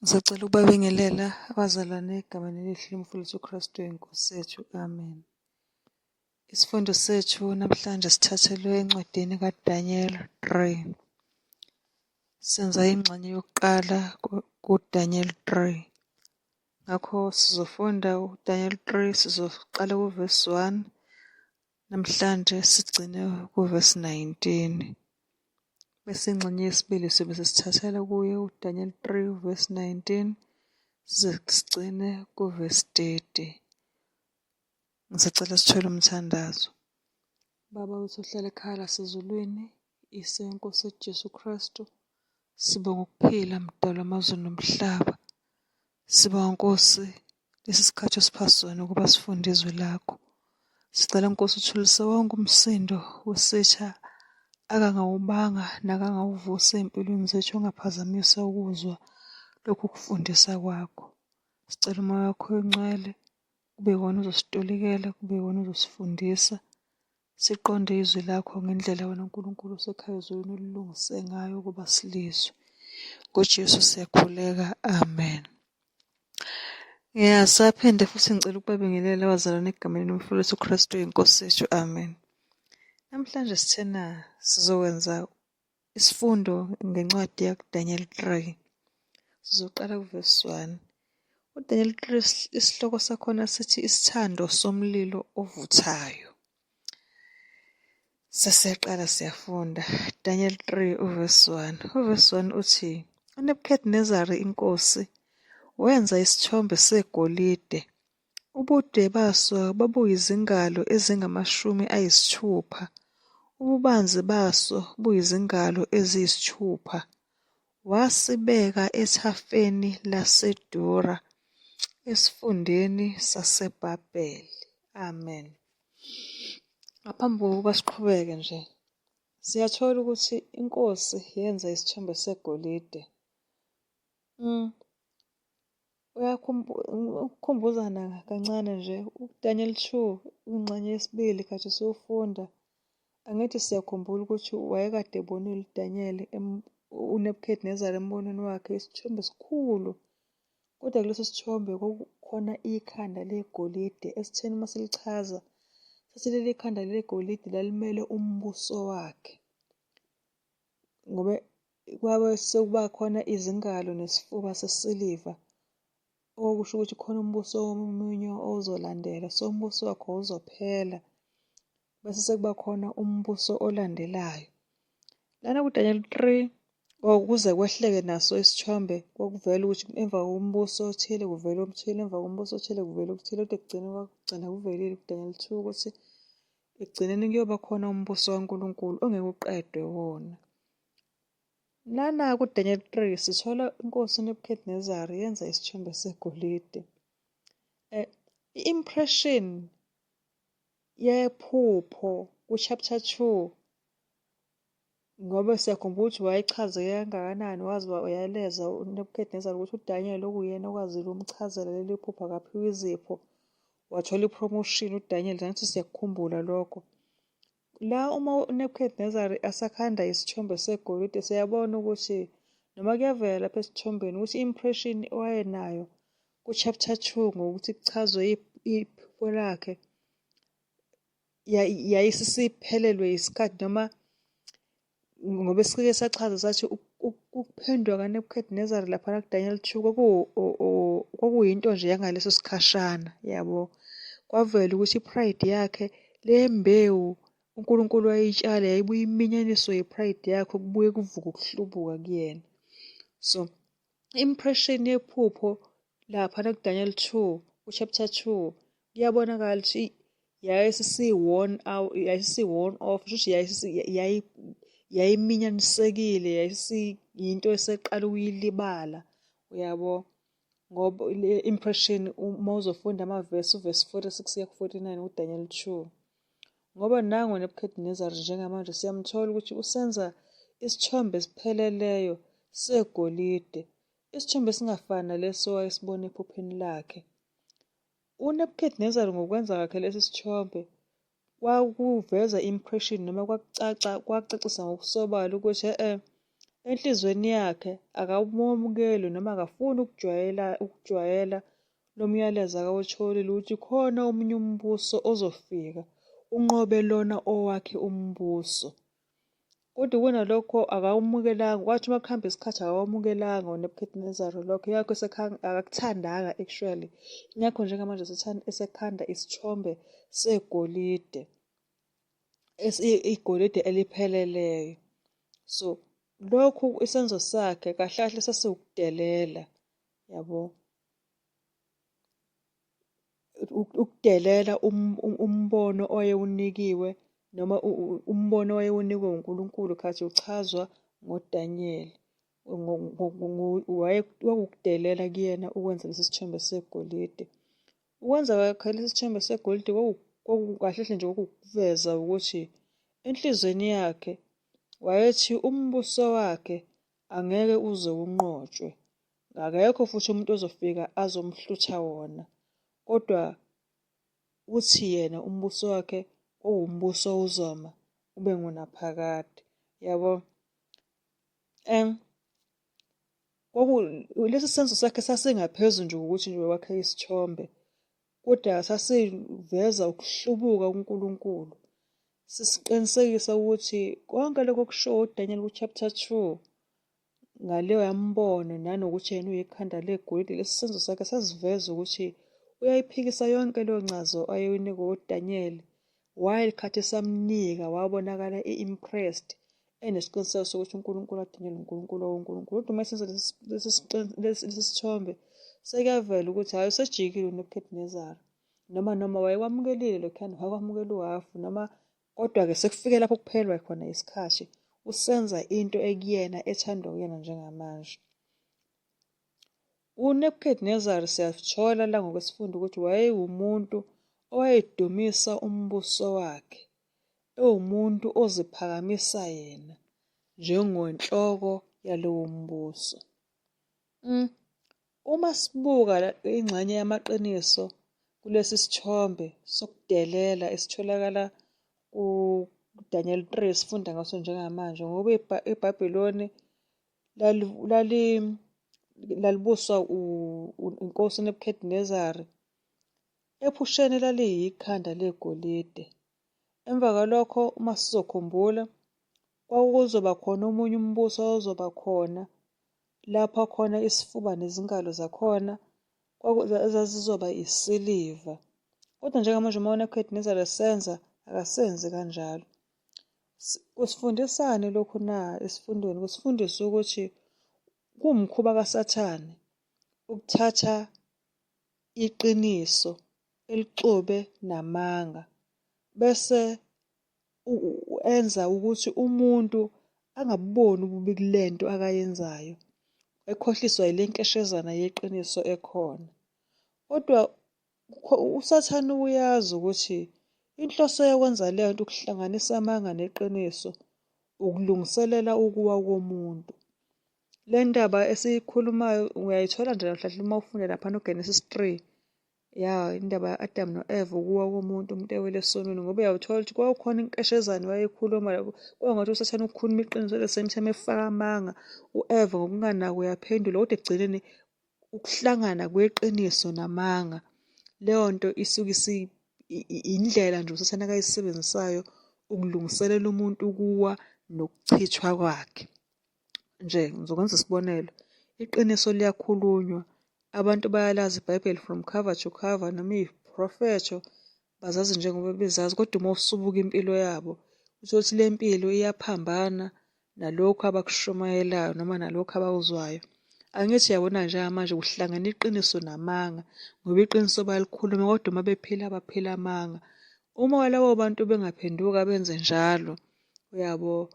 Ngisacela ukubabingelela abazalwane egameni elihle lomfowethu uKristu iNkosi yethu. Amen. Isifundo sethu namhlanje sithathelwe encwadini kaDaniel 3. Senza ingxenye yokuqala kuDaniel 3. Ngakho sizofunda uDaniel 3, sizoqala kuvesi 1 namhlanje sigcine kuvesi 19. Bese ingxenye yesibili siyobe sesithathela kuye uDaniel 3 verse 19 size sigcine kuvesi 30. Ngisacela sithole umthandazo. Baba wethu ohlala ekhaya lasezulwini, Ise Nkosi Jesu Kristu, sibonga ukuphila mdala wamazulu nomhlaba. Sibonga Nkosi lesi sikhathi osipha sona ukuba sifunde izwi lakho. Sicela Nkosi uthulise wonke umsindo wesitha akangawubanga nakangawuvusa ey'mpilweni zethu ongaphazamisa ukuzwa lokhu kufundisa kwakho. Sicela umoya wakho oyingcwele kube iwona ozositolikela, kube iwona ozosifundisa. Siqonde izwi lakho ngendlela wena Nkulunkulu osekhaya ezulwini olilungise ngayo ukuba silizwe. NgoJesu siyakhuleka. Amen. Ngiyasaphinde futhi ngicela ukubabingelela abazalwane egameni lomfowethu uKristu iNkosi yethu. Amen. Namhlanje sithena sizokwenza isifundo ngencwadi yakuDaniel 3. Sizoqala kuvesi 1. UDaniel 3 isihloko sakhona sithi isithando somlilo ovuthayo. Sesiyaqala siyafunda. Daniel 3 uvesi 1. Uvesi 1 uthi uNebuchadnezzar inkosi wenza isithombe segolide. Ubude baso babuyizingalo ezingamashumi ayisithupha, ububanzi baso buyizingalo eziyisithupha. Wasibeka ethafeni laseDura esifundeni saseBhabhele. Amen. Ngaphambi kokuba siqhubeke nje, siyathola ukuthi inkosi yenza isithombe segolide. Ukukhumbuzana kancane nje, uDaniel 2 ingxenye yesibili khathi siwufunda, angithi siyakhumbula ukuthi wayekade ebonile uDaniel uNebuchadnezzar embonweni wakhe isithombe esikhulu. Kodwa kuleso sithombe kwakukhona ikhanda legolide esitheni uma silichaza, sathi leli khanda legolide lalimele umbuso wakhe. Ngoba kwabe sekuba khona izingalo nesifuba sesiliva, okusho ukuthi khona umbuso omunye ozolandela. So umbuso wakhe uzophela, bese sekuba khona umbuso olandelayo. Lana kuDaniel 3 kuze kwehleke naso isithombe kwakuvela ukuthi emva kombuso othile kuvela okuthile, emva kombuso othile kuvela okuthile, kodwa ekugcineni kwakugcina kuvelile kuDaniel 2 ukuthi ekugcineni kuyoba khona umbuso kaNkulunkulu ongeke uqedwe wona. Lana kuDaniel 3 sithola inkosi uNebuchadnezzar yenza isithombe segolide. I-impression yephupho ku-chapter 2 ngoba siyakhumbula ukuthi wayechaze kangakanani waze wayaleza uNebuchadnezzar ukuthi uDaniel okuyena okwazile umchazela leli phupho akaphiwe izipho wathola ipromotion uDaniel angithi siyakukhumbula lokho. La uma uNebuchadnezzar asakhanda isithombe segolide siyabona ukuthi noma kuyavela lapha esithombeni ukuthi impression owayenayo ku-chapter 2 ngokuthi kuchazwe iphupho lakhe yayisisiphelelwe isikhathi noma ngoba esike sachaza sathi ukuphendwa kaNebuchadnezzar laphana kuDaniel 2 kwakuyinto nje yangaleso sikhashana yabo. Kwavela ukuthi i-pride yakhe le mbewu uNkulunkulu wayeyitshala yayibuye iminyaniswe yi-pride yakhe kubuye kuvuke ukuhlubuka kuyena. So impression yephupho lapha nakuDaniel 2 ku-chapter 2 kuyabonakala ukuthi yayisisi-worn out, yayisisi-worn off, kusho ukuthi yayiminyanyisekile, yayisiyinto eseqala ukuyilibala, uyabo. Ngoba le impression uma uzofunda amavesi, uvesi 46 kuya ku-49 kuDaniel 2. Ngoba nangu uNebuchadnezzar njengamanje siyamthola ukuthi usenza isithombe esipheleleyo segolide, isithombe esingafani naleso wayesibona ephupheni lakhe. UNebuchadnezzar ngokwenza kwakhe lesi sithombe kwakuveza impression noma kwakucaca kwakucacisa ngokusobala ukuthi e-e Enhliziyweni yakhe akawamukeli noma akafuni ukujwayela lo myalezo akawutholile ukuthi khona omunye umbuso ozofika unqobe lona owakhe umbuso. Kodwa kunalokho akawumukelanga, kwathi uma kuhamba isikhathi akawamukelanga uNebuchadnezzar lokho, ingakho akakuthandanga actually. Ingakho njengamanje esekhanda isithombe segolide, igolide elipheleleyo. So lokhu isenzo sakhe kahle kahle sasiwukudelela, yabo. Ukudelela umbono owayewunikiwe noma umbono owayewunikwe uNkulunkulu khathi uchazwa ngoDaniyeli. Kwakuwukudelela kuyena ukwenza lesi sithombe segolide. Ukwenza kwakhe lesi sithombe segolide kahle hle nje kwakuwukuveza ukuthi enhliziyweni yakhe wayethi umbuso wakhe angeke uze unqotshwe. Akekho futhi umuntu ozofika azomhlutha wona, kodwa uthi yena umbuso wakhe uwumbuso ozoma ube ngunaphakade. Yabo? Lesi senzo sakhe sasingaphezu nje kokuthi nje wakhe isithombe, kodwa sasiveza ukuhlubuka kuNkulunkulu. Sisiqinisekisa ukuthi konke lokho okushiwo uDaniel ku-chapter 2 ngaleyo mbono nanokuthi yena uyikhanda legolide, lesi senzo sakhe sasiveza ukuthi uyayiphikisa yonke leyo ncazo ayeyinikwe uDaniel. While khathi esamnika wabonakala e-impressed, enesiqiniseko sokuthi uNkulunkulu kaDaniel uNkulunkulu wonkulunkulu. Kodwa uma esenza lesi sithombe sekuyavela ukuthi hhayi usejikile uNebuchadnezzar, noma wayekwamukelile lokhuyana, wakwamukela uhhafu noma kodwa-ke sekufike lapho kuphelelwa khona isikhathi, usenza into ekuyena ethandwa uyena njengamanje. UNebuchadnezzar siyathola la ngokwesifundo ukuthi wayewumuntu owayedumisa umbuso wakhe, ewumuntu oziphakamisa yena njengenhloko yalowo mbuso. Uma sibuka ingxenye yamaqiniso kulesi sithombe sokudelela esitholakala kuDaniel 3 sifunda ngaso njengamanje, ngoba iBhabhiloni lalibuswa inkosi uNebuchadnezzar, ephusheni laliyikhanda legolide. Emva kwalokho uma sizokhumbula kwakuzoba khona omunye umbuso ozoba khona lapho khona isifuba nezingalo zakhona zazizoba isiliva. Kodwa njengamanje uma uNebuchadnezzar esenza, akasenzi kanjalo. Kusifundisani lokhu na esifundweni? Kusifundisa ukuthi kuwumkhuba kaSathane ukuthatha iqiniso elixube namanga bese enza ukuthi umuntu angabuboni ububi kulento akayenzayo, ekhohliswa yile nkeshezana yeqiniso ekhona. Kodwa uSathane uyazi ukuthi inhloso yokwenza leyo nto ukuhlanganisa amanga neqiniso, ukulungiselela ukuwa komuntu. Le ndaba esiyikhulumayo uyayithola nje kahle uma ufunda laphana uGenesis 3. Ya, indaba ka-Adam no-Eva, ukuwa komuntu, umuntu ewele esonweni, ngoba uyawuthola ukuthi kwakukhona inkeshezane wayeyikhuluma lapho, kwangathi uSathane ukhuluma iqiniso at the same time efaka amanga. U-Eva ngokunganaki uyaphendula, kodwa ekugcineni ukuhlangana kweqiniso namanga, leyo nto isuke indlela nje uSathane akayisebenzisayo ukulungiselela umuntu ukuwa nokuchithwa kwakhe. Nje ngizokwenza isibonelo, iqiniso liyakhulunywa, abantu bayalazi iBhayibheli from cover to cover noma iy'profetho bazazi njengoba bezazi, kodwa uma usubuka impilo yabo uthole ukuthi le mpilo iyaphambana nalokhu abakushumayelayo noma nalokhu abakuzwayo. Angithi uyabona njengamanje kuhlangene iqiniso namanga, ngoba iqiniso bayalikhuluma kodwa uma bephila baphila amanga. Uma labo bantu bengaphenduka benze njalo, uyabo,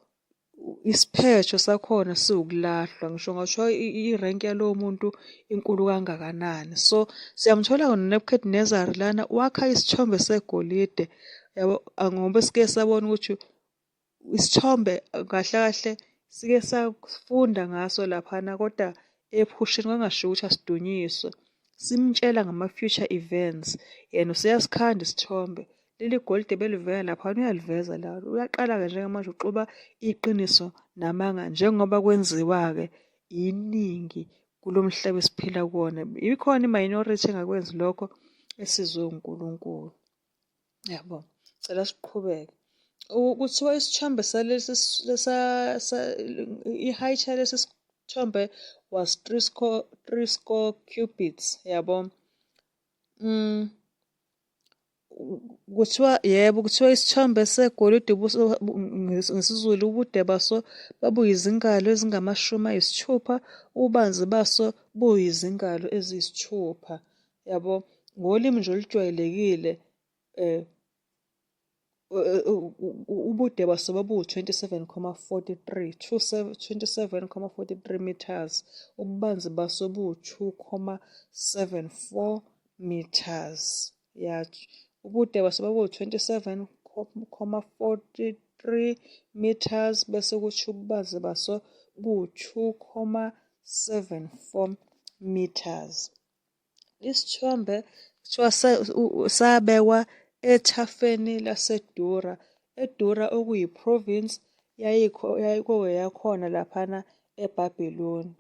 isiphetho sakhona siwukulahlwa, ngisho kungathiwa irenki yalowo muntu inkulu kangakanani. So siyamthola-ke noNebuchadnezzar lana wakha isithombe segolide, yabo, ngoba sike sabona ukuthi isithombe kahle kahle sike safunda ngaso laphana kodwa ephusheni kwangashiwo ukuthi asidunyiswe. Simtshela ngama-future events, yena useyasikhanda isithombe. Leli golide belivela laphana uyaliveza la. Uyaqala-ke njengamanje uxuba iqiniso namanga njengoba kwenziwa-ke iningi kulo mhlaba esiphila kuwona. Ikhona i-minority engakwenzi lokho esizwe uNkulunkulu. Yabo, cela siqhubeke. Kuthiwa isithombe salesi i-height yalesi sithombe was 60 cubits, yabo. Kuthiwa yebo, kuthiwa isithombe segolide ubuso ngesiZulu ubude baso babuyizingalo ezingama-60, ububanzi baso buyizingalo eziyisithupha, yabo. Ngolimi nje olujwayelekile ubude baso babuwu-27,43, 27,43 metres, ububanzi baso buwu-2,74 metres. Ya, ubude baso babuwu-27,43 metres bese kuthi ububanzi baso buwu-2,74 metres. Isithombe kuthiwa sabekwa ethafeni laseDura, eDura okuyi-province yakhona laphana eBhabhiloni.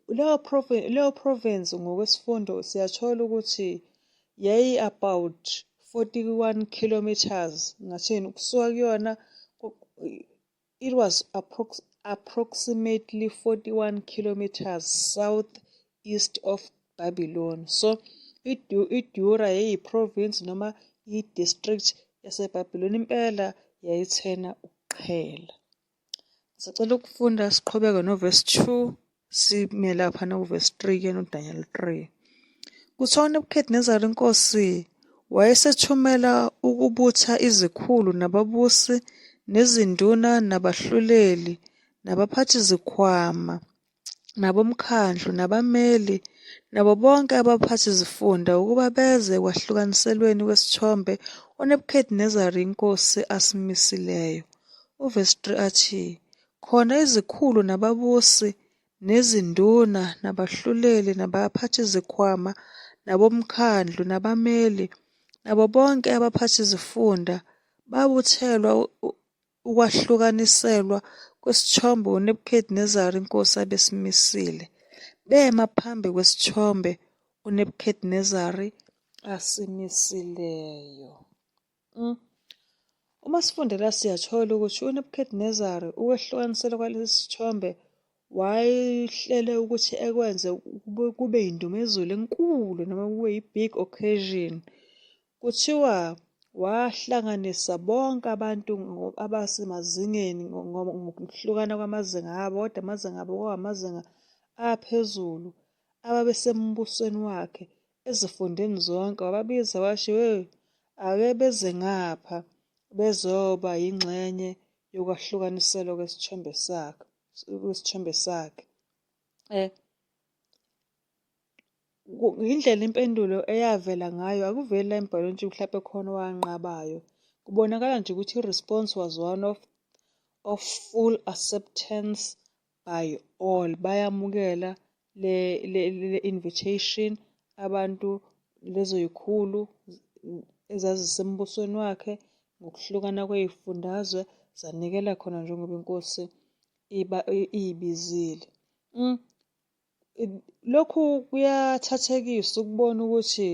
Leyo province ngokwesifundo siyathola ukuthi yayi-about 41 kilometres, ngathini, ukusuka kuyona. It was approximately 41 kilometers south east of Babylon. So iDura yayiyi-province noma i-district yaseBhabhiloni. Impela yayithena ukuqhela. Sicela ukufunda siqhubeke no-verse 2 sime lapha naku-verse 3 kuyena uDaniel 3. Kuthiwa uNebukhadinezari inkosi wayesethumela ukubutha izikhulu nababusi nezinduna nabahluleli nabaphathi-zikhwama nabomkhandlu nabameli nabo bonke abaphathi-zifunda ukuba beze ekwahlukaniselweni kwesithombe uNebukhadinezari inkosi asimisileyo. Uvesi 3 athi, Khona izikhulu nababusi nezinduna nabahluleli nabaphathi-zikhwama nabomkhandlu nabameli nabo bonke abaphathi-zifunda babuthelwa ukwahlukaniselwa kwesithombe uNebukhadinezari inkosi abesimisile. Bema phambi kwesithombe uNebukhadinezari asimisileyo. Uma sifunda la siyathola ukuthi uNebukhadinezari ukwehlukaniselwa kwalesi sithombe wayehlele ukuthi ekwenze kube yindumezulu enkulu noma kube yi-big occasion. Kuthiwa wahlanganisa bonke abantu abasemazingeni ngokuhlukana kwamazinga abo, kodwa amazinga abo kwakungamazinga aphezulu ababesembusweni wakhe ezifundeni zonke wababiza wathi, we ake beze ngapha bezoba yingxenye yokwahlukaniselwa kwesithombe sakhe, kwesithombe sakhe. Indlela impendulo eyavela ngayo akuveli la embhalweni ukuthi mhlawumpe khona owanqabayo. Kubonakala nje ukuthi i-response was one of full acceptance by all. Bayamukela le invitation abantu lezo yikhulu ezazisembusweni wakhe ngokuhlukana kwey'fundazwe zanikela khona njengoba inkosi iyibizile. Lokhu kuyathathekisa ukubona ukuthi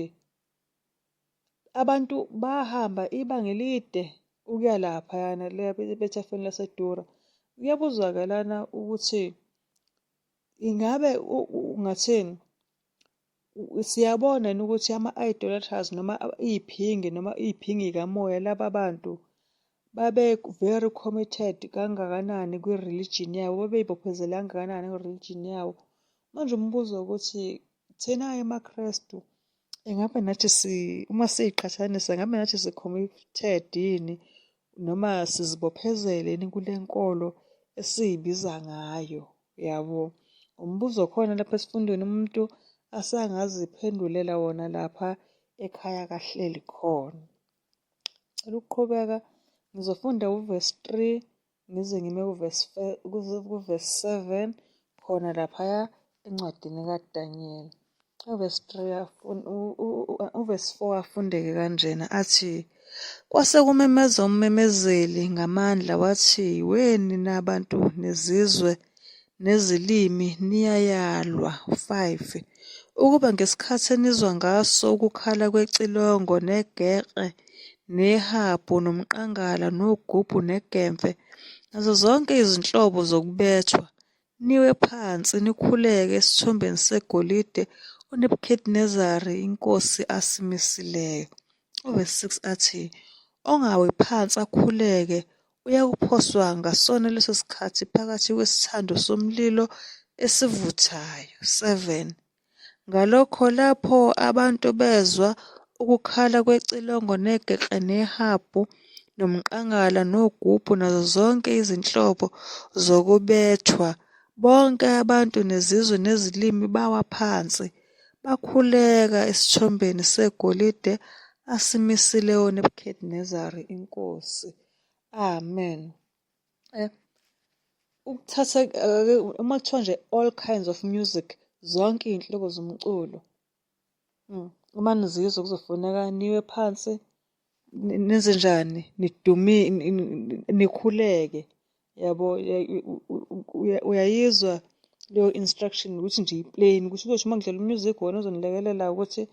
abantu bahamba ibanga elide ukuya laphayana ethafeni laseDura. Kuyabuzwa-ke lana ukuthi ingabe ungathini, siyabona yini ukuthi ama-idolaters noma iy'phingi noma iy'phingi y'kamoya laba bantu babe very committed kangakanani kwi-religion yabo, babey'bophezele kangakanani kwi-religion yabo. Manje umbuzo ukuthi thina-ke maKrestu ingabe nathi uma siyiqhathanisa ngabe nathi si-committed yini noma sizibophezele yini kule nkolo esiyibiza ngayo, yabo? Umbuzo okhona lapha esifundweni umuntu asangaziphendulela wona lapha ekhaya kahleli khona. Cela ukuqhubeka ngizofunda uvesi 3 ngize ngime kuvesi 7 khona laphaya encwadini kaDaniyeli. Uvesi 3 uvesi 4 afundeke kanjena athi, Kwase kumemeza ummemezeli ngamandla wathi, Weni nabantu nezizwe nezilimi niyayalwa. 5 Ukuba ngesikhathi enizwa ngaso ukukhala kwecilongo negekre nehabhu nomqangala nogubhu negemfe nazo zonke izinhlobo zokubethwa, niwe phansi nikhuleke esithombeni segolide uNebukhadinezari inkosi asimisileyo. Uvesi 6 athi, Ongawi phansi akhuleke uyakuphoswa ngasona leso sikhathi phakathi kwesithando somlilo esivuthayo. 7 Ngalokho lapho abantu bezwa ukukhala kwecilongo negekle nehabhu nomqangala nogubhu nazo zonke izinhlobo zokubethwa, bonke abantu nezizwe nezilimi bawa phansi, bakhuleka esithombeni segolide asimisileyo uNebukhadinezari inkosi. Amen. Ukuthatha uma kuthiwa nje all kinds of music, zonke iy'nhlobo zomculo. Uma nizizwa kuzofuneka niwe phansi nenze njani nikhuleke yabo. Uyayizwa leyo instruction ukuthi nje i-plain ukuthi kuzothi uma kudlala u-music wona ozonilekelela ukuthi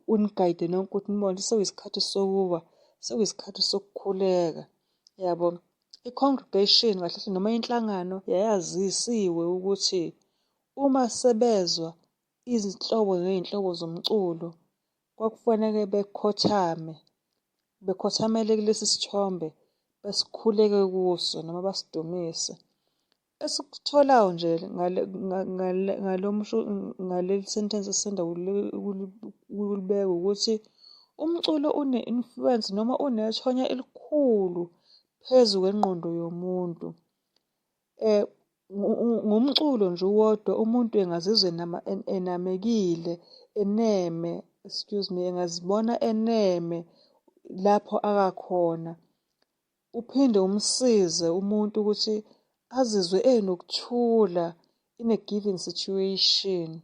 unigayide nonke ukuthi nibone ukuthi sekuyisikhathi sokuwa, sekuyisikhathi sokukhuleka yabo. I-congregation kahle hle noma inhlangano yayazisiwe ukuthi uma sebezwa izinhlobo ngey'nhlobo zomculo kwakufaneke bekhothame, bekhothamele kulesi sithombe besikhuleke kuso noma basidumise. Esikutholayo nje ngalo musho ngaleli sentence esisanda ukulibeka ukuthi umculo une-influence noma unethonya elikhulu phezu kwengqondo yomuntu. Ngomculo nje uwodwa umuntu engazizwa enamekile, eneme, excuse me, engazibona eneme lapho akakhona. Uphinde umsize umuntu ukuthi azizwe enokuthula in a given situation.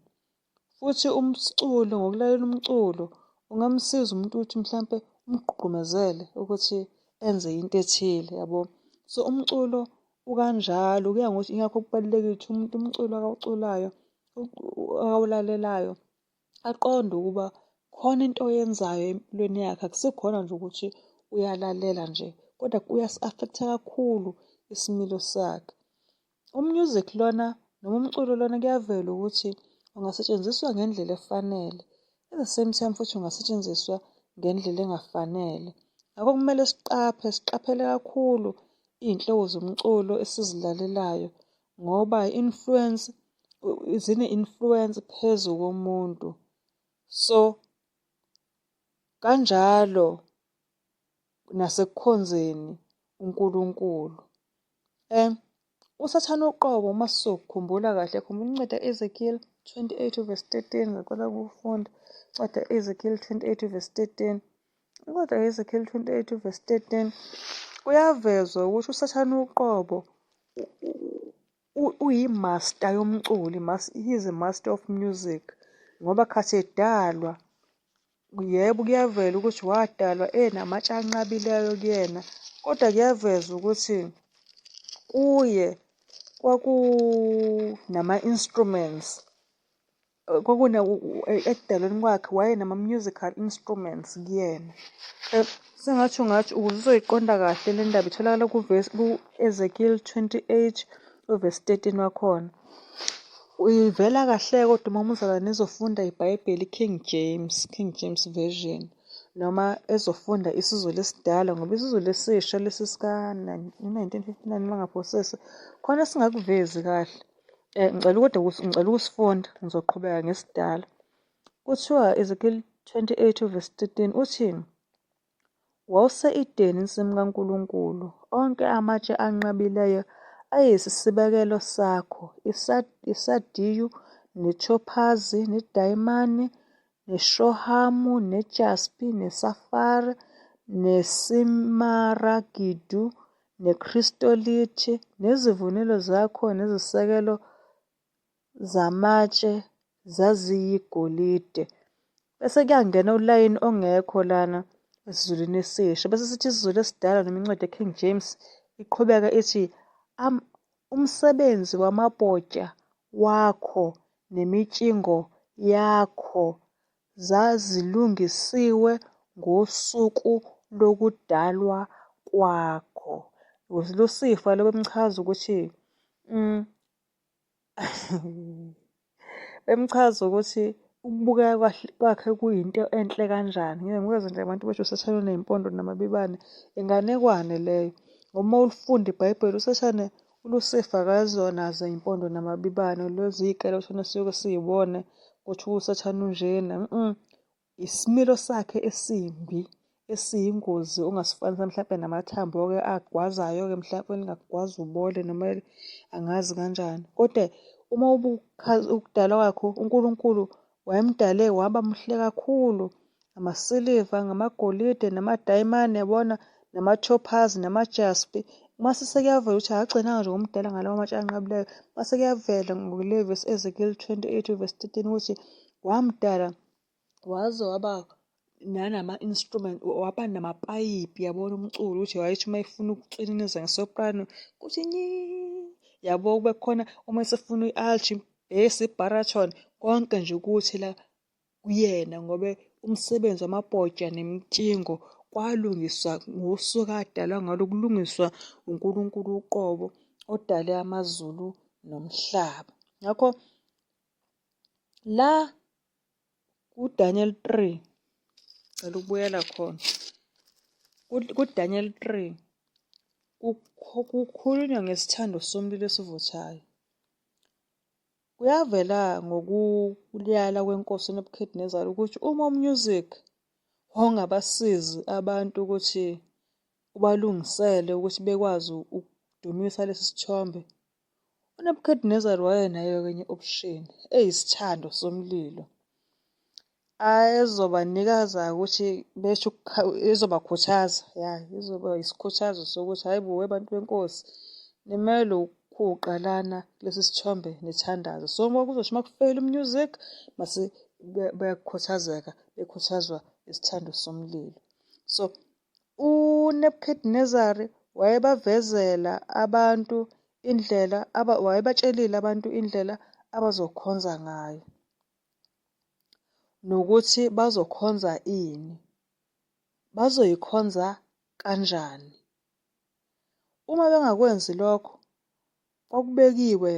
Futhi umculo, ngokulalela umculo ungamsiza umuntu ukuthi mhlampe umgqugqumezele ukuthi enze into ethile yabo. So umculo ukanjalo kuya ngokuthi ingakho kubalulekile ukuthi umuntu umculo akawuculayo akawulalelayo aqonde ukuba khona into oyenzayo empilweni yakhe, akusikhona nje ukuthi uyalalela nje kodwa kuyasi-affect-a kakhulu isimilo sakhe. U-music lona noma umculo lona kuyavela ukuthi ungasetshenziswa ngendlela efanele, at the same time futhi ungasetshenziswa ngendlela engafanele. Ngakho kumele siqaphe, siqaphele kakhulu iy'nhlobo zomculo esizilalelayo ngoba i-influence zine-influence phezu komuntu. So kanjalo nasekukhonzeni uNkulunkulu. USathane uqobo uma sizokhumbula kahle, khumbula incwadi ka-Ezekiel 28 verse 13, ngicela ukufunda incwadi ka-Ezekiel 28 verse 13. Incwadi ka-Ezekiel 28 verse 13 kuyavezwa ukuthi uSathane uqobo uyi-master yomculo, he is a master of music ngoba khathi edalwa, yebo kuyavela ukuthi wadalwa enamatshe anqabileyo kuyena, kodwa kuyaveza ukuthi kuye kwakunama-instruments, ekudalweni kwakhe wayenama-musical instruments kuyena. Sengathi ungathi ukuze uzoyiqonda kahle le ndaba itholakala ku-Ezekiel 28 uvesi 13 wakhona. Ivela kahle kodwa uma umzalwane ezofunda iBhayibheli i-King James, King James Version noma ezofunda isiZulu esidala ngoba isiZulu esisha lesi sika-1959 uma ngaphosisi khona singakuvezi kahle. Ngicela kodwa ngicela ukusifunda ngizoqhubeka ngesidala. Kuthiwa Ezekiel 28 verse 13 uthi Wawuse-Edeni insimu kaNkulunkulu, onke amatshe anqabileyo ayisisibekelo sakho, isadiyu, nethophazi, nedayimane, neshohamu, nejaspi, nesafari, nesimaragidu, nekristolithe, nezivunulo zakho nezisekelo zamatshe zaziyigolide. Bese kuyangena ulayini ongekho lana esiZulwini esisha. Bese sithi isiZulu esidala noma incwadi ye-King James iqhubeka ithi umsebenzi wamabhotsha wakho nemitshingo yakho zazilungisiwe ngosuku lokudalwa kwakho. Lusifa lo bemchaza ukuthi bemchaza ukuthi ukubukeka kwakhe kuyinto enhle kanjani. Ngeke ngikwenze nje abantu besho usathane uney'mpondo namabibane. Inganekwane leyo. Ngoba uma ulifunda iBhayibheli uSathane uLusifa akazonazo iy'mpondo namabibane lezi iy'kelo thina sisuke siy'bone ukuthi uSathane unjena. Isimilo sakhe esimbi esiyingozi ongasifanisa mhlampe namathambo-ke agwazayo-ke mhlampe elingakugwaza ubole noma angazi kanjani. Kodwa uma ukudalwa kwakhe uNkulunkulu wayemdale waba muhle kakhulu. Amasiliva, ngamagolide, namadayimane yabona, namathophazi, namajaspi. Mase sekuyavela ukuthi akagcinanga nje ngomdala ngalawa matshe anqabileyo. Mase kuyavela ngokule verse Ezekiel 28 verse 13 ukuthi wamdala waze waba nanama-instrument, waba namapayipi yabona umculo ukuthi wayethi uma efuna ukucininiza ngesoprano kuthi nyi yabo kube khona uma esefuna i-alt, i-bass, i-baritone konke nje ukuthi la kuyena ngoba umsebenzi wamabhoja nemitshingo kwalungiswa ngosuku adalwa ngalo kulungiswa uNkulunkulu uqobo odale amazulu nomhlaba. Ngakho la kuDaniel 3 cela ukubuyela khona kuDaniel 3 kukhulunywa ngesithando somlilo esivuthayo. Kuyavela ngokuyala kwenkosi uNebukhadinezari ukuthi uma umusic wawungabasizi abantu ukuthi ubalungisele ukuthi bekwazi ukudumisa lesi sithombe, uNebukhadinezari wayenayo-ke enye i-option eyisithando somlilo ayezobanikeza ukuthi besho ezobakhuthaza ya izoba isikhuthazo sokuthi hhayi bo webantu benkosi nimele ukhuqa lana kulesi sithombe nithandaze. So uma kuzothi uma kufeyila umusic mase bayakukhuthazeka bekhuthazwa isithando somlilo. So uNebukhadinezari wayebavezela abantu indlela wayebatshelile abantu indlela abazokhonza ngayo nokuthi bazokhonza ini, bazoyikhonza kanjani. Uma bengakwenzi lokho, kwakubekiwe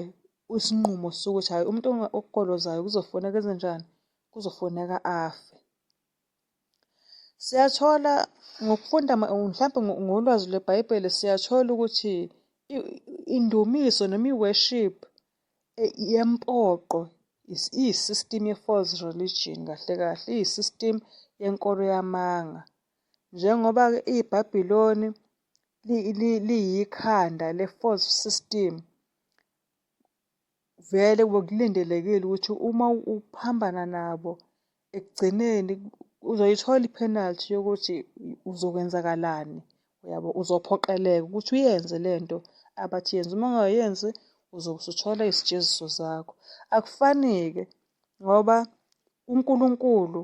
isinqumo sokuthi hhayi umuntu okukolozayo kuzofuneka enze njani, kuzofuneka afe. Siyathola ngokufunda mhlampe ngolwazi lweBhayibheli siyathola ukuthi indumiso noma i-worship yempoqo iyi-system ye-false religion kahle kahle, iyi-system yenkolo yamanga. Njengoba-ke iBhabhiloni liyikhanda le-false system, vele bekulindelekile ukuthi uma uphambana nabo ekugcineni uzoyithola i-penalty yokuthi uzokwenzakalani, uyabo? Uzophoqeleka ukuthi uyenze le nto abathi yenze, uma ungayenzi uzobe usuthola izijeziso zakho. Akufani-ke ngoba uNkulunkulu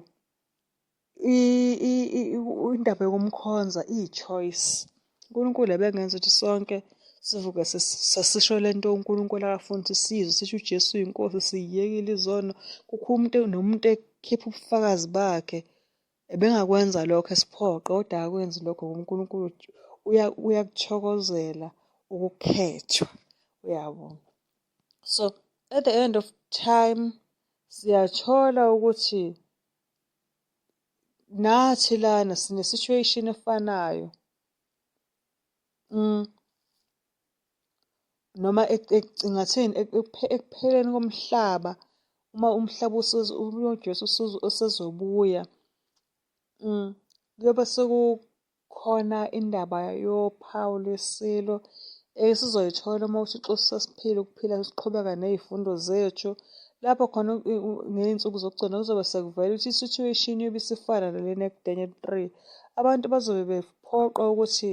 indaba yokumkhonza iyi-choice. uNkulunkulu ebengenza ukuthi sonke sivuke sasisho le nto uNkulunkulu akafuni ukuthi siyizwe, sisho uJesu uyinkosi, siyiyekile izono. Kukho umuntu nomuntu ekhipha ubufakazi bakhe, ebengakwenza lokho esiphoqe kodwa akakwenzi lokho ngoba uNkulunkulu uyakuthokozela ukukhethwa, uyabo. So at the end of time siyathola ukuthi nathi lana sine-situation efanayo. Noma ngingathini ekupheleni komhlaba uma umhlaba uJesu usezobuya kuyobe sekukhona indaba yophawu lwesilo esizoyithola uma uThixo sesiphila ukuphila siqhubeka ney'fundo zethu. Lapho khona ngey'nsuku zokugcina kuzobe sekuvela ukuthi i-situation iyobe isifana nalena ekuDaniel 3. Abantu bazobe bephoqwa ukuthi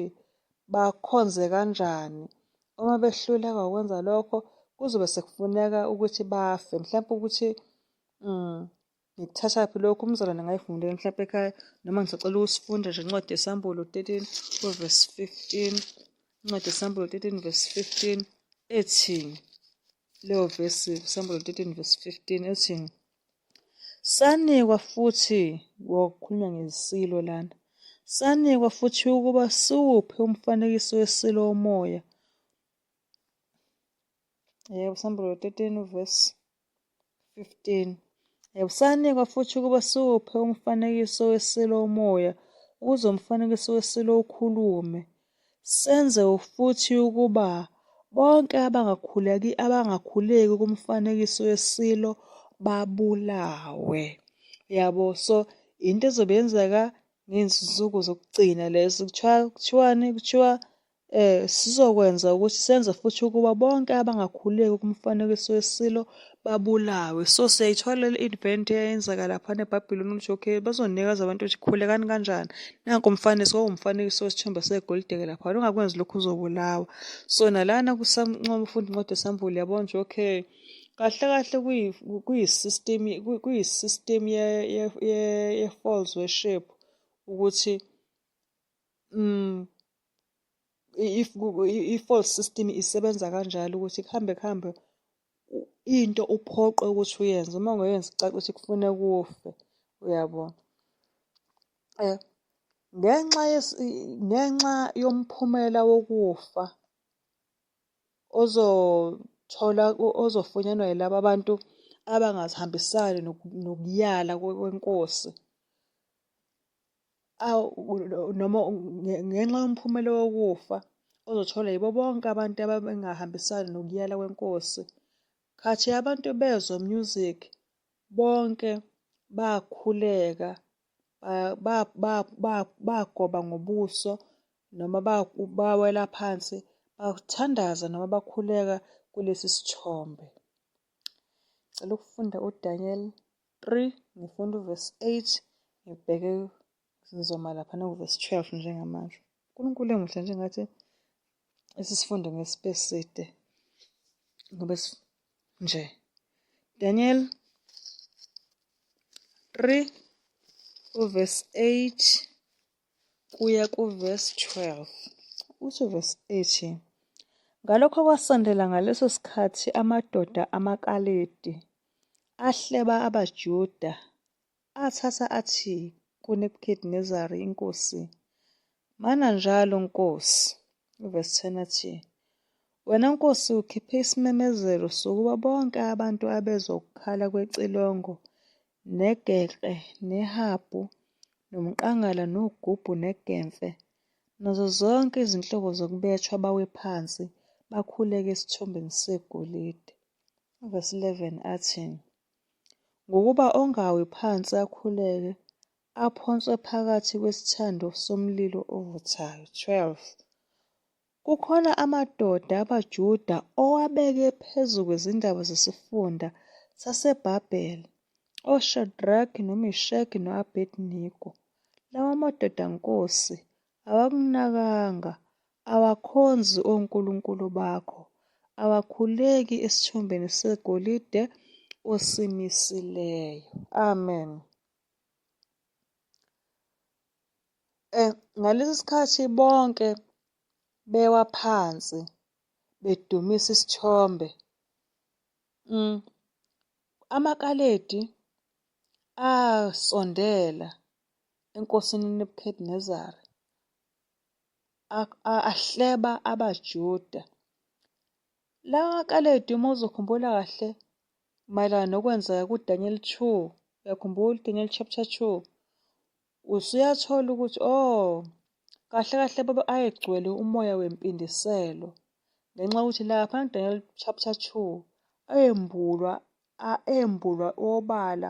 bakhonze kanjani. Uma behluleka ukwenza lokho kuzobe sekufuneka ukuthi bafe, mhlampe ukuthi Ngikuthathaphi lokhu? Umzalwane angayifundela mhlawumpe ekhaya noma ngisacela ukusifunda nje incwadi yeSambulo 13 kuvesi 15. Incwadi yeSambulo 13 verse 15 ethi leyo vesi Sambulo 13 verse 15 ethi sanikwa futhi wakhulunywa ngesilo lana sanikwa futhi ukuba siwuphe umfanekiso wesilo womoya. Yebo, Sambulo 13 verse 15. Yebo, sanikwa futhi ukuba siwuphe umfanekiso wesilo womoya, ukuze umfanekiso wesilo ukhulume. Senze futhi ukuba bonke abangakhuleki abangakhuleki kumfanekiso wesilo babulawe. Yabo, so into ezobe yenzeka ngey'nsuku zokugcina lezo kuthiwa kuthiwani kuthiwa Sizokwenza ukuthi senze futhi ukuba bonke abangakhuleki kumfanekiso wesilo babulawe. So siyayithola le event eyayenzeka laphana eBhabhiloni ukuthi okay bazonikeza abantu ukuthi khulekani kanjani. Nanku umfanekiso wawumfanekiso wesithombe segolide-ke laphana ungakwenzi lokhu uzobulawa. So nalana kusancoma ufunda incwadi yeSambulo yabona nje okay kahle kahle kuyi-system kuyi-system ye-false worship ukuthi if i-false system isebenza kanjalo ukuthi kuhambe kuhambe into uphoqwe ukuthi uyenze uma ungayenzi kucace ukuthi kufuneka ufe uyabo. Ngenxa ngenxa yomphumela wokufa ozothola ozofunyanwa yilaba bantu abangazihambisani nokuyala kwenkosi. Noma ngenxa yomphumela wokufa ozotholwa yibo bonke abantu ababengahambisani nokuyala kwenkosi. Khathi abantu bezwa music bonke bakhuleka bagoba ngobuso noma bawela phansi bathandaza noma bakhuleka kulesi sithombe. Ngicela ukufunda uDaniel 3 ngifunda uvesi 8 ngibheke ngizoma lapha nakuvesi 12 njengamanje. uNkulunkulu emuhle njengathi esisifundo ngesibe side ngoba nje Daniel 3 uvesi 8 kuya kuvesi 12. Uthi uvesi 8 Ngalokho kwasondela ngaleso sikhathi amadoda amaKaledi ahleba abaJuda athatha athi kuNebukhadinezari inkosi, Mana njalo nkosi. Uvesi 10 athi, Wena nkosi ukhiphe isimemezelo sokuba bonke abantu abezwa ukukhala kwecilongo negekle nehabhu nomqangala nogubhu negemfe nazo zonke izinhlobo zokubetshwa bawe phansi bakhuleke esithombeni segolide. Uvesi 11 athi, Ngokuba ongawi phansi akhuleke, aphonswe phakathi kwesithando somlilo ovuthayo. 12 Kukhona amadoda abaJuda owabeke phezu kwezindaba zesifunda saseBhabhele, oShadraki, noMeshaki, no-Abednego. Lawa madoda nkosi awakunakanga, awakhonzi onkulunkulu bakho, awakhuleki esithombeni segolide osimisileyo. Amen. Ngalesi sikhathi bonke bewa phansi bedumisa isithombe. AmaKaledi asondela enkosini uNebukhadinezari ahleba abaJuda. Lawa maKaledi uma uzokhumbula kahle mayelana nokwenzeka kuDaniel 2, uyakhumbula uDaniel chapter 2, usuyathola ukuthi oh kahle kahle baba ayegcwele umoya wempindiselo ngenxa yokuthi lapha kuDaniel chapter 2 ayembulwa embulwa obala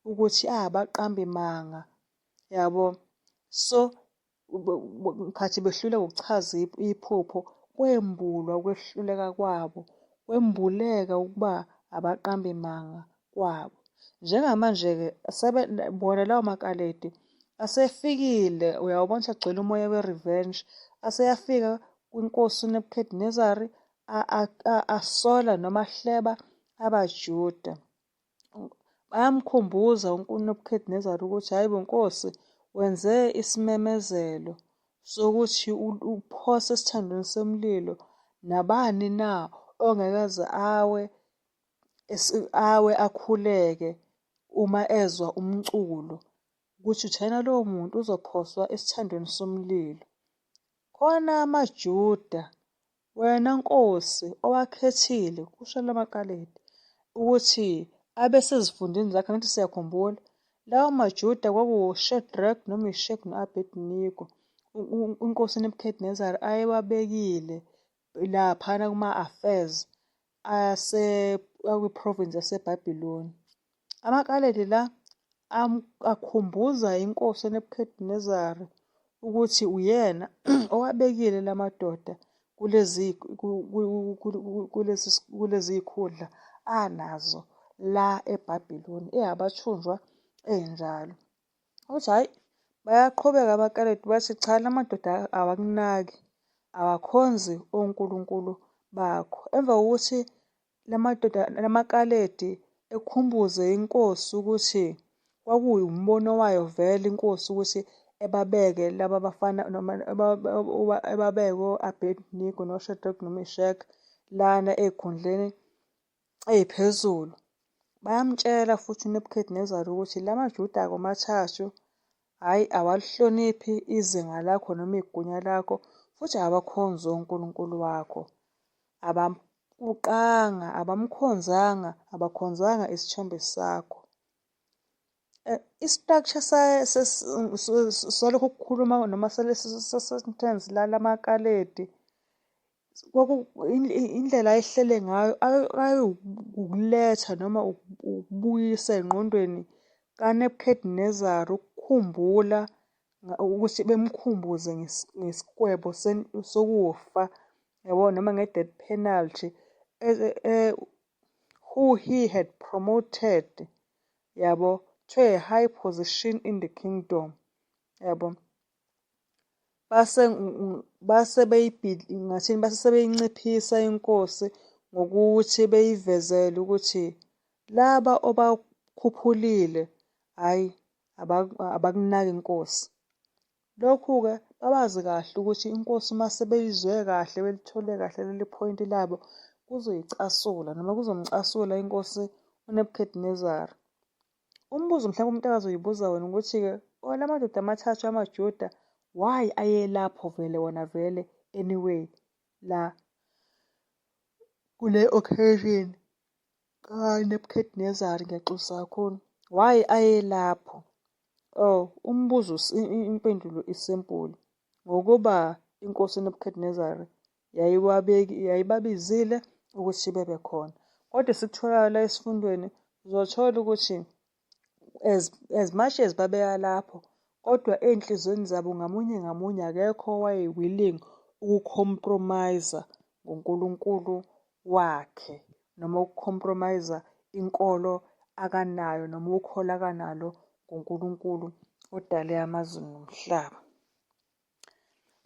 ukuthi abaqambi manga yabo. So ngesikhathi behluleka ukuchaza iphupho kwembulwa ukwehluleka kwabo, kwembuleka ukuba abaqambi manga kwabo. Njengamanje-ke bona lawo maKaledi asefikile, uyawabona ukuthi agcwele umoya we-revenge, aseyafika kwinkosi uNebukhadinezari asola noma ahleba abaJuda. Bayamkhumbuza uNebukhadinezari ukuthi hhayi bo nkosi, wenze isimemezelo sokuthi uphose esithandweni somlilo nabani na ongeke aze awe awe akhuleke uma ezwa umculo, ukuthi uthena lowo muntu uzophoswa esithandweni somlilo. Khona amaJuda, wena nkosi owakhethile, kusho lamaKaledi, ukuthi abe sezifundeni zakhe. Angithi siyakhumbula, lawo maJuda kwakuwu-Shadrach noMeshach no-Abednego, inkosi uNebuchadnezzar ayewabekile laphana kuma-affairs akwi-province yaseBhabhiloni. AmaKaledi la akhumbuza inkosi uNebuchadnezzar ukuthi uyena owabekile lamadoda kulezi zikhundla anazo la eBhabhiloni, eyabathunjwa enjalo. Uthi hhayi, bayaqhubeka abaKaledi bathi cha, la madoda awakunaki, awakhonzi onkulunkulu bakho. Emva kokuthi lamadoda lamaKaledi ekhumbuze inkosi ukuthi kwakuwumbono wayo vele inkosi ukuthi ebabeke laba bafana noma ebabeke o-Abednego noShadrach noMeshach lana ey'khundleni ey'phezulu. Bayamtshela futhi uNebuchadnezzar ukuthi la maJuda womathathu hhayi awalihloniphi izinga lakho noma igunya lakho, futhi awakhonzi onkulunkulu wakho. Abamguqanga, abamkhonzanga, abakhonzanga isithombe sakho. I-structure salokhu kukhuluma noma salesi sentence lamaKaledi, indlela ayihlele ngayo ayiwukuletha noma ukubuyisa engqondweni kaNebuchadnezzar ukukhumbula ukuthi bemkhumbuze ngesigwebo sokufa, yabo, noma nge-death penalty, who he had promoted, yabo, to a high position in the kingdom, yabo. Base ngathini, base sebeyinciphisa inkosi ngokuthi beyivezele ukuthi laba obakhuphulile hhayi abakunaki inkosi. Lokhu-ke babazi kahle ukuthi inkosi uma sebeyizwe kahle belithole kahle leli phoyinti labo kuzoyicasula noma kuzomcasula inkosi uNebuchadnezzar. Umbuzo mhlawumbe umuntu akazoyibuza wona ukuthi-ke la madoda amathathu amaJuda why ayelapho vele wona vele anyway la kule occasion kaNebuchadnezzar, ngiyaxolisa kakhulu. Why ayelapho? Oh, umbuzo, impendulo isimple. Ngokuba inkosi uNebuchadnezzar yayibabizile ukuthi bebe khona. Kodwa esikutholayo la esifundweni, uzothola ukuthi as much as babeya lapho, kodwa ey'nhliziyweni zabo ngamunye ngamunye akekho owaye-willing uku-compromise ngoNkulunkulu wakhe noma uku-compromise inkolo akanayo noma ukholo akanalo ngoNkulunkulu odale amazulu nomhlaba.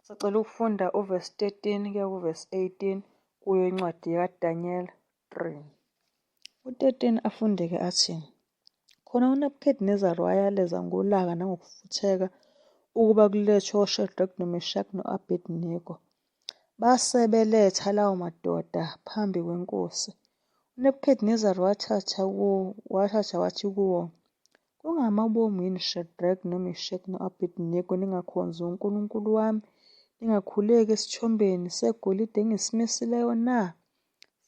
Sicela ukufunda uvesi 13 kuya kuvesi 18 kuyo incwadi kaDaniel 3. U-13 afundeke athi, khona uNebuchadnezzar wayaleza ngolaka nangokufutheka ukuba kulethwe oShadrach noMeshach no-Abednego. Base beletha lawo madoda phambi kwenkosi. UNebuchadnezzar wathatha wathi kuwo, kungamabomu yini Shadrach noMeshach no-Abednego ningakhonzi uNkulunkulu wami, ningakhuleki esithombeni segolide engisimisileyo na?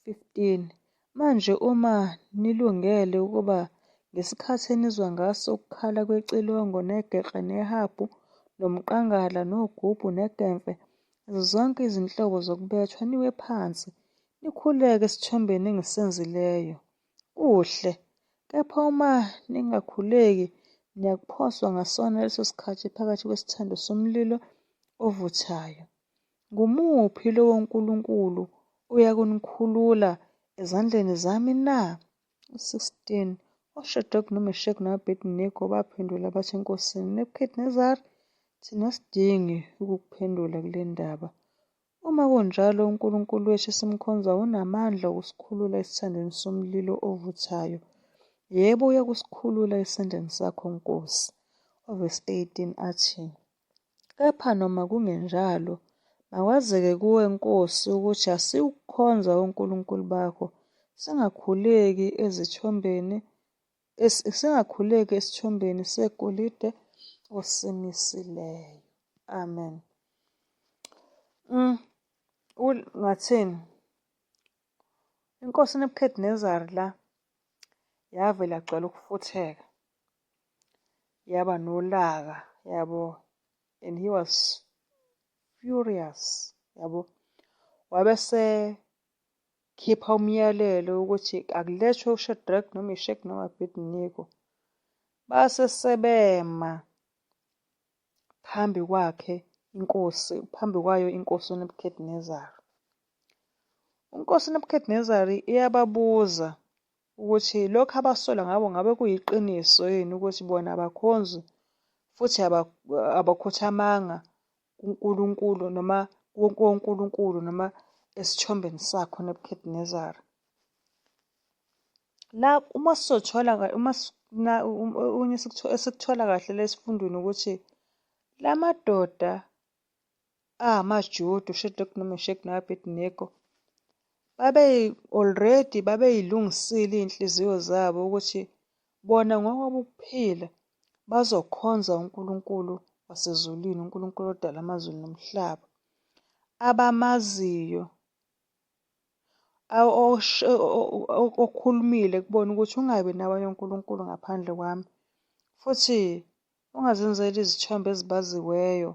15 Manje uma nilungele ukuba ngesikhathi enizwa ngaso ukukhala kwecilongo negekle nehabhu nomqangala nogubhu negemfe nazo zonke izinhlobo zokubethwa, niwe phansi nikhuleke esithombeni engisenzileyo, kuhle. Kepha uma ningakhuleki, niyakuphoswa ngasona leso sikhathi phakathi kwesithando somlilo ovuthayo. Ngumuphi lowo nkulunkulu oyakunikhulula ezandleni zami na? 16 OShadraki noMeshaki no-Abednego baphendula bathi enkosini, Nebuchadnezzar, thina asidingi ukukuphendula kule ndaba. Uma kunjalo, uNkulunkulu wethu esimkhonzayo unamandla okusikhulula esithandweni somlilo ovuthayo, Yebo, uyakusikhulula esandleni sakho, Nkosi. Uvesi 18 athi, Kepha noma kungenjalo, makwazeke kuwe, Nkosi, ukuthi asiyukukhonza onkulunkulu bakho, singakhuleki ezithombeni, singakhuleki esithombeni segolide osimisileyo. Amen. Ngathini? Inkosi uNebukhadinezari la yavele yagcwala ukufutheka, yaba nolaka yabo, and he was furious yabo. Wabe esekhipha umyalelo ukuthi akulethwe uShadrach noMeshach no-Abednego. Base sebema phambi kwakhe inkosi, phambi kwayo inkosi uNebukhadinezari. Inkosi uNebukhadinezari iyababuza ukuthi lokhu abasola ngabo ngabe kuyiqiniso yini ukuthi bona abakhonzi futhi abakhothamanga kuNkulunkulu noma konkulunkulu noma esithombeni sakho Nebukhadinezari. La uma sizothola uma okunye esikuthola kahle la esifundweni ukuthi la madoda angamaJuda uShadrach noMeshach no-Abednego babe already babeyilungisile iy'nhliziyo zabo ukuthi bona ngokwabo ukuphila bazokhonza uNkulunkulu wasezulwini, uNkulunkulu odala amazulu nomhlaba, abamaziyo okhulumile kubona ukuthi ungabi nabanye onkulunkulu ngaphandle kwami, futhi ungazenzeli izithombe ezibaziweyo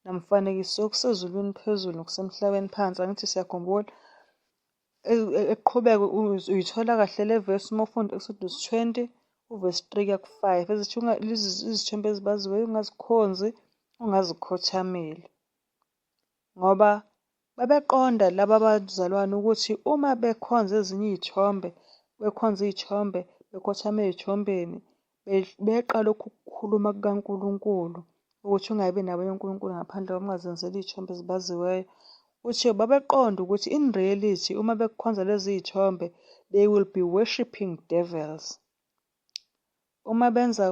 namfanekiso okusezulwini phezulu nokusemhlabeni phansi. Angithi siyakhumbula eqhubeka uyithola kahle le verse uma ufunda Exodus 20 uvesi 3 kuya ku-5 ezithi izithombe ezibaziweyo ungazikhonzi ungazikhothameli ngoba Babeqonda laba bazalwane ukuthi uma bekhonza ezinye iy'thombe, bekhonza iy'thombe, bekhothama ey'thombeni, beqa lokhu kukhuluma kukaNkulunkulu ukuthi ungabi nabanye onkulunkulu ngaphandle kwami, ungazenzeli iy'thombe ezibaziweyo. Ukuthi babeqonda ukuthi in reality uma bekhonza lezi y'thombe, they will be worshipping devils. Uma benza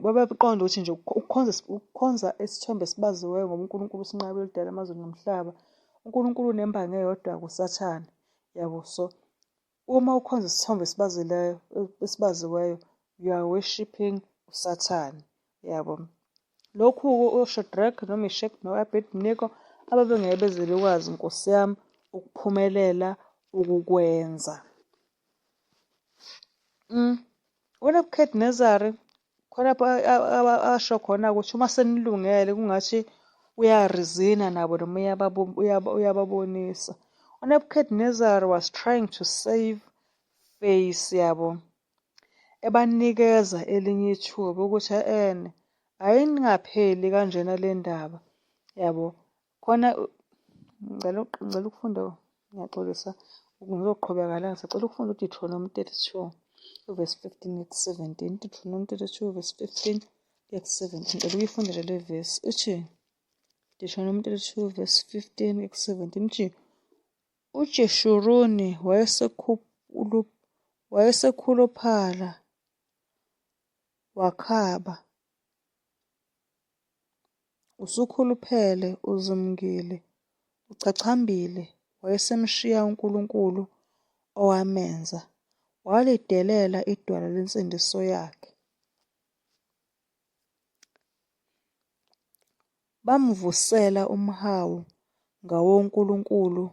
babeqonda ukuthi nje ukukhonza ukukhonza isithombe esibaziweyo ngoba uNkulunkulu usinqabile ukudala amazulu nomhlaba. UNkulunkulu unembangi eyodwa kuSathane yabo. So uma ukhonza isithombe esibazileyo esibaziweyo you are worshipping uSathane yabo. Lokhu oShadrach noMeshach no-Abednego ababengeke beze bekwazi Nkosi yami ukuphumelela ukukwenza. UNebukhadinezari khona lapho asho khona ukuthi uma senilungele kungathi uyarizina nabo noma uyababonisa. UNebukhadinezari was trying to save face yabo, ebanikeza elinye ithuba ukuthi e-ene ayingapheli kanjena le ndaba yabo. Khona ngicela ngicela ukufunda ngiyaxolisa ngizoqhubeka la ngisacela ukufunda uDeuteronomy 32 uvesi 15 ku-17. Deuteronomy 32 verse 15 kuya ku-17. Ngicela ukuyifunda nje le vesi ithi Deuteronomy 32 verse 15 kuya ku-17 ithi uJeshuruni wayesekhuluphala wakhaba Usukhuluphele, uzumkile, uchachambile, wayesemshiya uNkulunkulu owamenza, walidelela idwala lensindiso yakhe. Bamvusela umhawu ngawonkulunkulu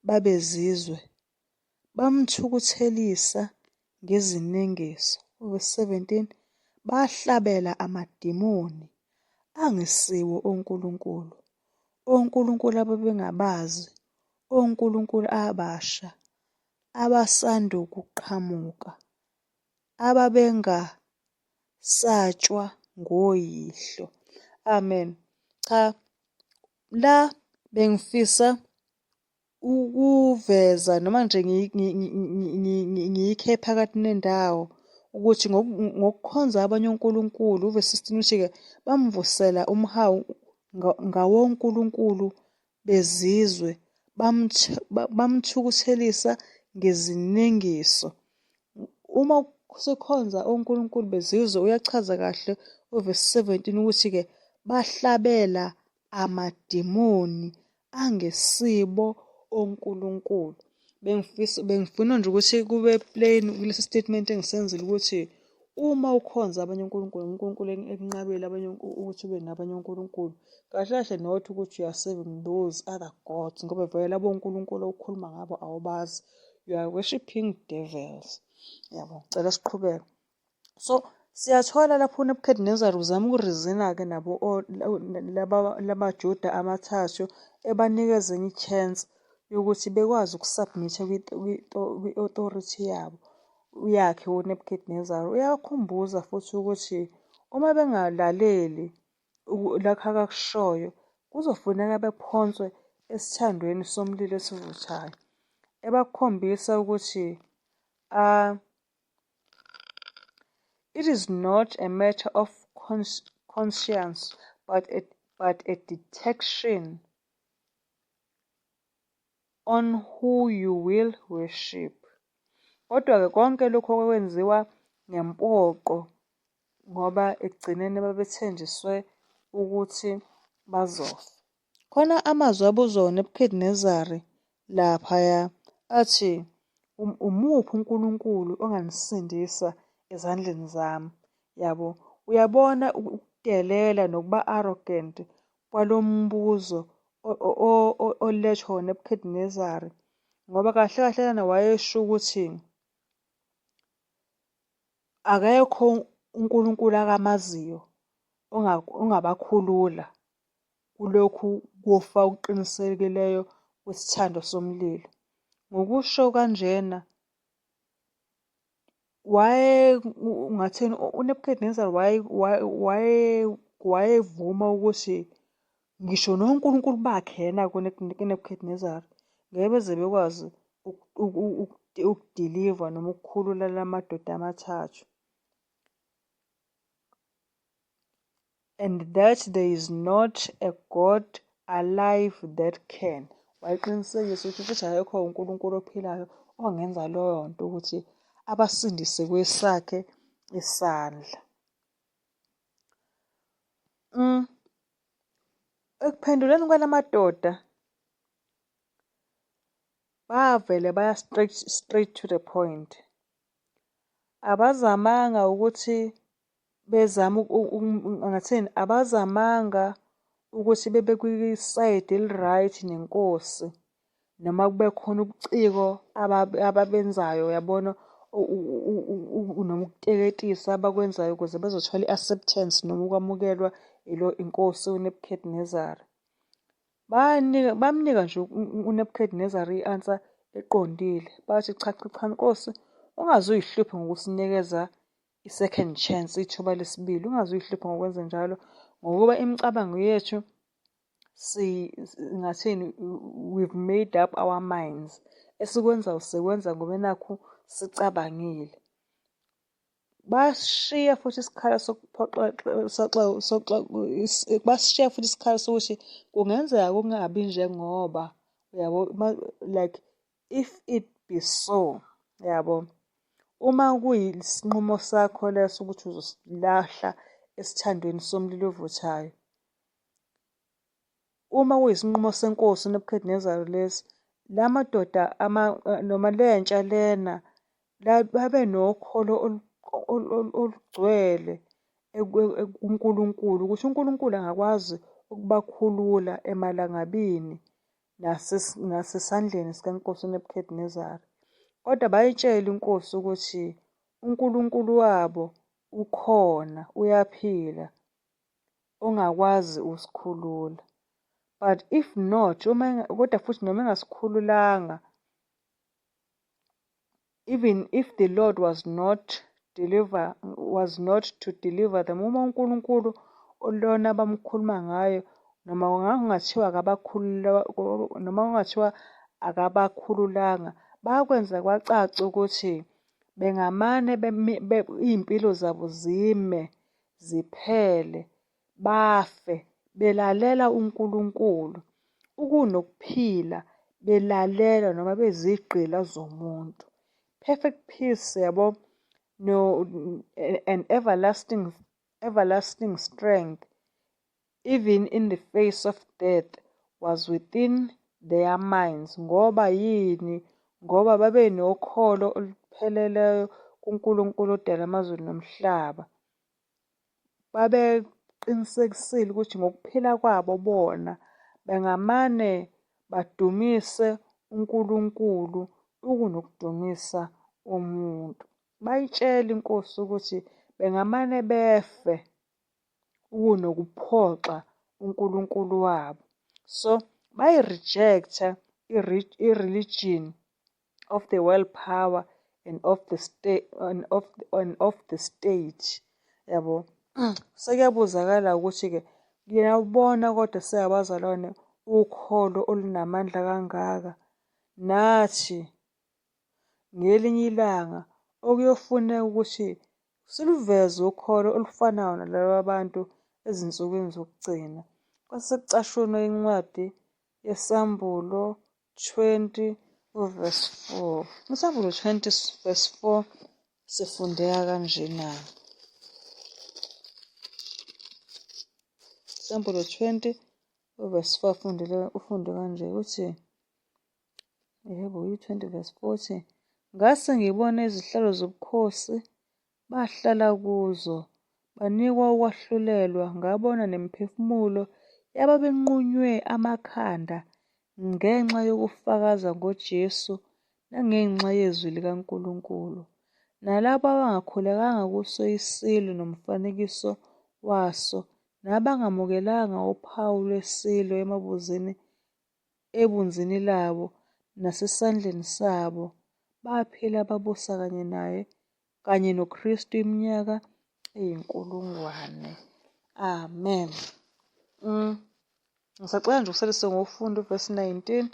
babezizwe, bamthukuthelisa ngezinengiso. Uvesi 17, Bahlabela amadimoni angesiwo onkulunkulu, onkulunkulu ababengabazi, onkulunkulu abasha abasandukuqhamuka, ababengasatshwa ngoyihlo. Amen. Cha, la bengifisa ukuveza noma nje ngiyikhe phakathi nendawo ukuthi ngokukhonza abanye onkulunkulu uvesi 16 uthi-ke bamvusela umhawu ngawonkulunkulu bezizwe bamthukuthelisa ngezinengiso. Uma sikhonza onkulunkulu bezizwe, uyachaza kahle uvesi 17 ukuthi-ke bahlabela amadimoni angesibo onkulunkulu. Bengifisa bengifuna nje ukuthi kube plain kulesi statement engisenzile ukuthi uma ukhonza abanye onkulunkulu, uNkulunkulu ekunqabile abanye ukuthi ube nabanye onkulunkulu, kahle kahle not ukuthi you are serving those other gods, ngoba vele labo nkulunkulu okhuluma ngabo awubazi. You are worshiping devils. Yabo, cela siqhubeke. So siyathola lapho uNebuchadnezzar uzama ukurizina-ke nabo laba lamaJuda amathathu, ebanikeza enye i-chance yokuthi bekwazi ukusubmitha kwi-authority yabo yakhe uNebuchadnezzar. Uyabakhumbuza futhi ukuthi uma bengalaleli lokhu akakushoyo, kuzofuneka bephonswe esithandweni somlilo esivuthayo. Ebakhombisa ukuthi it is not a matter of conscience but a detection on who you will worship. Kodwa-ke konke lokhu okwenziwa ngempoqo ngoba ekugcineni babethenjiswe ukuthi bazofa. Khona amazwi abuzwa uNebuchadnezzar laphaya athi, umuphi uNkulunkulu onganisindisa ezandleni zami? Yabo, uyabona ukudelela nokuba arrogant kwalo mbuzo olethwa uNebuchadnezzar, ngoba kahle kahle lana wayesho ukuthi akekho uNkulunkulu akamaziyo ongabakhulula kulokhu kufa okuqinisekileyo kwesithando somlilo. Ngokusho kanjena waye ungathini, uNebuchadnezzar wayevuma ukuthi ngisho nonkulunkulu bakhe yena uNebuchadnezzar ngeke beze bekwazi ukudiliva noma ukukhulula la madoda amathathu. And that there is not a God alive that can. Wayeqinisekisa ukuthi futhi akekho uNkulunkulu ophilayo ongenza leyo nto ukuthi abasindise kwesakhe isandla. Ekuphenduleni kwalamadoda bavele baya straight to the point. Abazamanga ukuthi bezame ngathini, abazamanga ukuthi bebe kwi-side eli-right nenkosi noma kube khona ubuciko ababenzayo, uyabona, noma ukuteketisa abakwenzayo ukuze bezothola i-acceptance noma ukwamukelwa ilo inkosi uNebuchadnezzar. Banika bamnika nje uNebuchadnezzar i-answer eqondile. Bathi, cha cha cha, nkosi, ungaze uyihluphe ngokusinikeza i-second chance, ithuba lesibili, ungaze uyihluphe ngokwenza njalo, ngokuba imicabango yethu ngathini, we've made up our minds. Esikwenzayo sikwenza ngoba nakhu sicabangile. Bashiya futhi isikhala sokuphoxa, basishiya futhi isikhala sokuthi kungenzeka kungabi njengoba, uyabo, like if it be so, yabo, uma kuyisinqumo sakho leso ukuthi uzosilahla esithandweni somlilo ovuthayo, uma kuyisinqumo senkosi uNebuchadnezzar lesi, la madoda noma lentsha lena babe nokholo olugcwele kuNkulunkulu ukuthi uNkulunkulu angakwazi ukubakhulula emalangabini nasesandleni sikankosi uNebuchadnezzar. Kodwa bayitshela inkosi ukuthi uNkulunkulu wabo ukhona, uyaphila, ongakwazi ukusikhulula. But if not, uma kodwa futhi noma engasikhululanga, even if the Lord was not to deliver them, uma uNkulunkulu lona abamkhuluma ngayo noma kungathiwa akabakhulula, noma kungathiwa akabakhululanga, bakwenza kwacaca ukuthi bengamane iy'mpilo zabo zime ziphele, bafe belalela uNkulunkulu ukunokuphila belalela noma bezigqila zomuntu. Perfect peace, yabo. no and everlasting strength even in the face of death was within their minds. Ngoba yini? Ngoba babenokholo olupheleleyo kuNkulunkulu odala amazulu nomhlaba. Babeqinisekisile ukuthi ngokuphila kwabo bona bengamane badumise uNkulunkulu ukunokudumisa umuntu. Bayitshela inkosi ukuthi bengamane befe ukunokuphoxa uNkulunkulu wabo. So bayi-reject-a i-religion of the world power and of the state and of the state yabo. Sekuyabuzakala ukuthi-ke ngiyawubona kodwa singabazalwane ukholo olunamandla kangaka nathi ngelinye ilanga okuyofuneka ukuthi siluveze ukholo olufanayo nalaba bantu ezinsukwini zokugcina. Kwase kucashunwa incwadi yeSambulo 20 verse 4. ISambulo 20 verse 4 sifundeka kanjena. Isambulo 20 verse 4 fundele ufunde kanje uthi yebo u-20 verse 4 uthi ngase ngibona izihlalo zobukhosi bahlala kuzo banikwa ukwahlulelwa ngabona nemiphefumulo yababenqunywe amakhanda ngenxa yokufakaza ngoJesu nangenxa yezwi likaNkulunkulu nalabo abangakhulekanga kuso isilo nomfanekiso waso nabangamukelanga uphawu lwesilo emabuzini ebunzini labo nasesandleni sabo baphila babusa kanye naye kanye noKristu iminyaka eyinkulungwane. Amen. Ngisacela nje usalise ngokufunda uvesi 19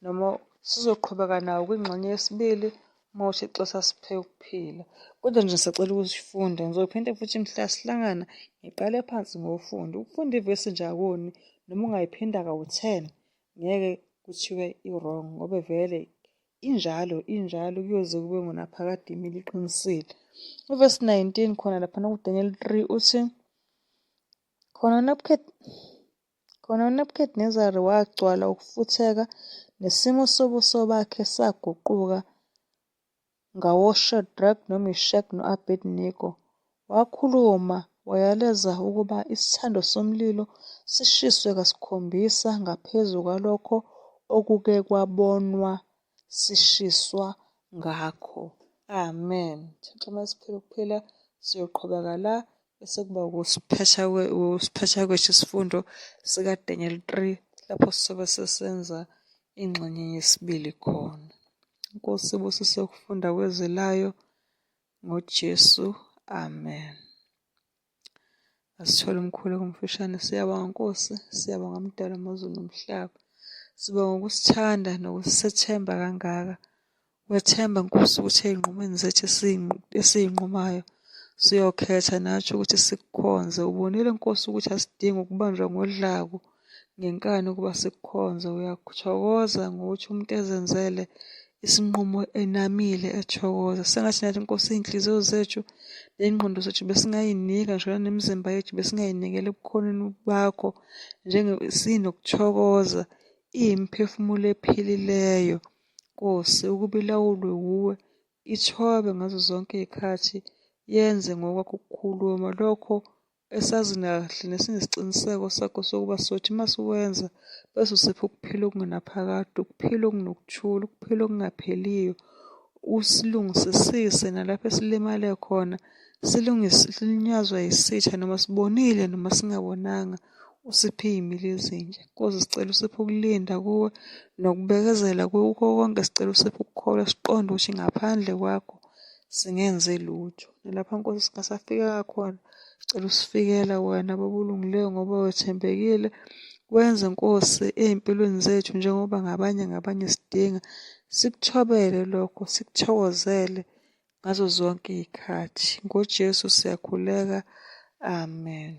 noma sizoqhubeka nawo kwingxenye yesibili uma uThixo esasiphe ukuphila. Kodwa nje ngisacela ukusifunda ngizophinde futhi mhla sihlangana ngiqale phansi ngofunda. Ukufunda ivesi nje akoni noma ungayiphinda kawu-10 ngeke kuthiwe i-wrong ngoba vele injalo injalo kuyoze kube ngunaphakade imile iqinisile. Uvesi 19 khona laphana kuDaniel 3 uthi khona Khona uNebukadinesari wagcwala ukufutheka, nesimo sobuso bakhe saguquka ngawoShadraki noMeshaki no-Abednego. Wakhuluma wayaleza ukuba isithando somlilo sishiswe kasikhombisa ngaphezu kwalokho okuke kwabonwa sishiswa ngakho. Amen. Thixo masiphile ukuphila siyoqhubeka la bese kuba ukusiphetha kwethu isifundo sikaDaniel 3 lapho sizobe sesenza ingxenye yesibili khona. Inkosi ibusise ukufunda kwezwi layo ngoJesu. Amen. Asithole umkhuleko omfushane. Siyabonga Nkosi, siyabonga Mdali wamazulu nomhlaba. Sibonga ukusithanda nokusethemba kangaka. Wethemba Nkosi ukuthi ey'nqumweni zethu esiy'nqumayo siyokhetha nathi ukuthi sikukhonze. Ubonile Nkosi ukuthi asidingi ukubanjwa ngodlaku ngenkani ukuba sikukhonze. Uyakuthokoza ngokuthi umuntu ezenzele isinqumo enamile ethokoza. Sengathi nathi Nkosi iy'nhliziyo zethu ney'ngqondo zethu besingayinika ngisho nanemizimba yethu besingayinikela ebukhoneni bakho sinokuthokoza iyimiphefumulo ephilileyo Nkosi ukuba ilawulwe wuwe ithobe ngazo zonke iy'khathi yenze ngokwakho ukukhuluma lokho esazi kahle nesinesiqiniseko sakho sokuba sothi uma siwenza bese usipha ukuphila okungenaphakade, ukuphila okunokuthula, ukuphila okungapheliyo. Usilungisisise nalapho esilimale khona, silungise silinyazwa yisitha noma sibonile noma singabonanga, usiphe iy'milo ezintsha. Nkosi sicela usiphe ukulinda kuwe nokubekezela kuwe kukho konke, sicela usiphe ukukholwa siqonde ukuthi ngaphandle kwakho singenze lutho. Nalapha Nkosi singasafikanga khona, sicela usifikela wena Baba olungileyo ngoba wethembekile. Wenze Nkosi ey'mpilweni zethu njengoba ngabanye ngabanye sidinga. Sikuthobele lokho, sikuthokozele ngazo zonke iy'khathi. NgoJesu siyakhuleka, amen.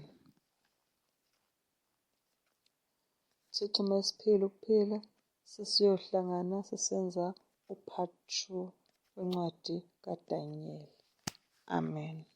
Thixo masiphile ukuphila sesiyohlangana sesenza u-part 2 wencwadi kaDanyeli. Amen.